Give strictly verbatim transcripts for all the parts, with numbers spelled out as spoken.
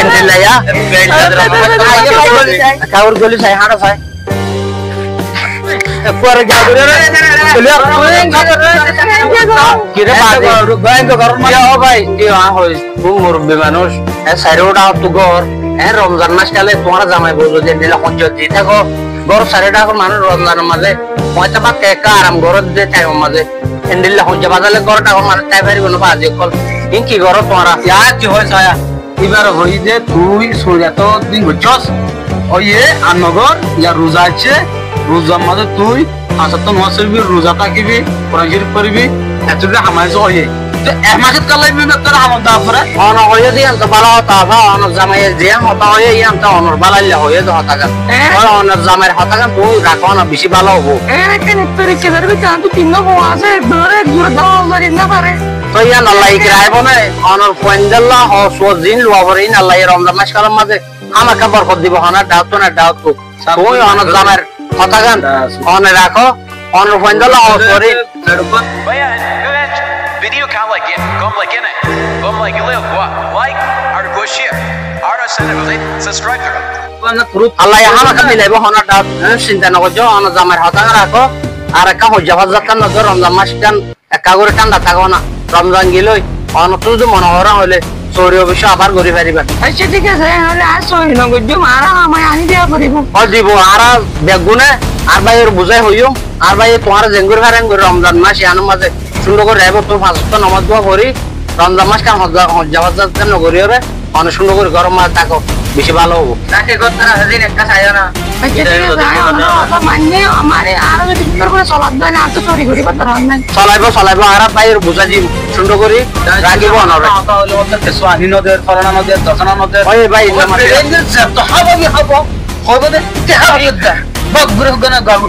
Endilla ya. Ekka gori goli sai, háñça sai. Ekka gori goli sai. Ki re bade? Ki o bái, ki o hoi? Tui murubbi manúc. E sairó dhákottu gór. E Romzan mac óile tuáñra zamai bou zodi endilla hoijja di táko, gór sairó dhákor manúc Romzanor mazé hoitó bát ekka aram goró de thaimor mazé. Endilla hoijja bazaile gór dhákor manúc thai faribó no bazi ókkol. Iín ki goró tuáñra? Yá ki hoi saya? Íbare hoiyé de tui soriyator din goijjós. Óiye, ar nogor, yá ruza aiccé, ruzar mazé tui fañs ottó nomaz foribi, ruza tákibi, Kuran Córif foribi, ettún de ham aiccé óiye. Te ek mac ot kalla íba tore ham dá fore? One hoiyé de yían to bála hotá, afa, onor zamaiye ziyán hotá hoiyé, yían to onor bálailla hoiyé de hotágan. Hé? Ói onor zamaiyor hotágan tui rakó na, beci bála óibo. Hé, ekkán iftarir kédar bútore añáttu tinnwá fua asé, ek dóre, ek dóre dóla dóri no fare. Toi yíanolla ikra aibó né, onor fuaindólla hoos-woos ziín luwa fore, yíanolla e Romzan mackánor mazé hámaká borkot dibo, honó dhákottu né dhákottu. Tuñí onor zamair hotágan one rakó, onor fuaindólla hoos fori. Báiya, báiya, video ká like, gom like, gom like, like, like, ar goshí, ar channel, subscribe. Allaye hámaká milaibó, honó dhákot, e, sinta no goijjó, onor zamair hotágan rakó, ar ekká hoijja fazzattán no dó, Romzan mackán ekká gorí thánda táko na, Romzan gilói, onottú zodi mone goró óile, sóori oboicco abar gorí faribá. Accá, thík asé, óile añára sóori no goijjúm, añára hamai aní diya foribó. Ó dibo, añára beggúne, añár báiyoré buzái hoiyúm, añár báiye tuáñra zeéngorí fare eéngorí Romzan mac yiánor mazé cúndor gorí raibó, tuñí fañs ottó nomaz dua fori, Romzan mackán hoijja, hoijja fazzattán no gorí óre, One cúndor gorí góror mazé táko, beci bála óibo. Táke gór tára házin ekká saiyó na. Accá, thík asé, añára onor hotá mainní, añáre añára zodi cúndor gorí solat dóre, añára to sóori goríbar dorkar nái. Solaibó, solaibó, añára báiyoré buzái dim, cúndor gorí rakíbo onoré. Hotá óile óttor kessú aní no der, forana no der, dosana no der. Ói bái, illa mati. Zetó hábo, hábo. Hoibo de, te hábo de. Bok gure hugana gabu.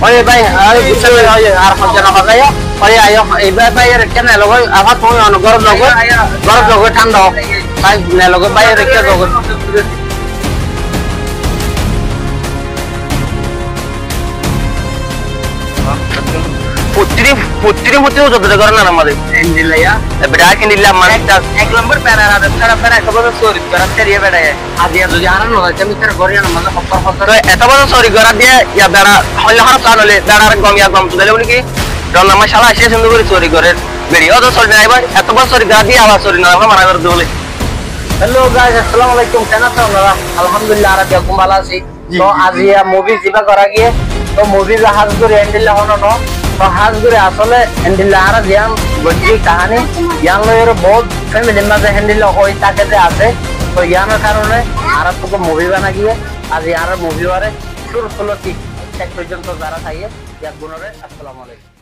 Ói bái, añáre buzái, ói, ar hoijja no hozaiyó. Ói, aiyó, e bái, báiyoré ekká nelogói, afa tuñí onor górot zagói, górot zagói thánda ó. Bái, nelogói báiyoré ekká zagói. Fottí din, fottí din, fottí din zodi de góror nana mazé. Endilla ya. E bera endilla manúic. Ek, ek lombor bera, bera, bera, ek lombor sóori, bera, teriya bera. Aijja zodi añára no zaitam, ítarar góror mazé hoppar hoppar. Toi eto bosór sóori gorá diya, ya bera, hoile hono sán óile, berare gom ya gom tudile buli ki, Romzan mac cala aiccé, cúndor gorí sóori gorér. Beri, ó to sóori nai bái, eto bosór sóori gorá diya, abar sóori no gorá mana gorí dibóli. Hello guys, assalamu alaikum, keén asó ónara? Alhamdulillah, añára beggún bála así. Ji, to ji, ji. Aijja movie zibá gorá giyé, to movie zibá hás gorí endilla hono no, to hás gorí asóle endilla añára ziyán goijjí kaháni, yían loi ore bout familyr mazé héndilla ói táke de asé. Toi yíanor karone añára to movie bana giyé, aijja añárar movie ware cúru ttu lóti céc foijjonto zará saiyé, beggúnore assalamu alaikum.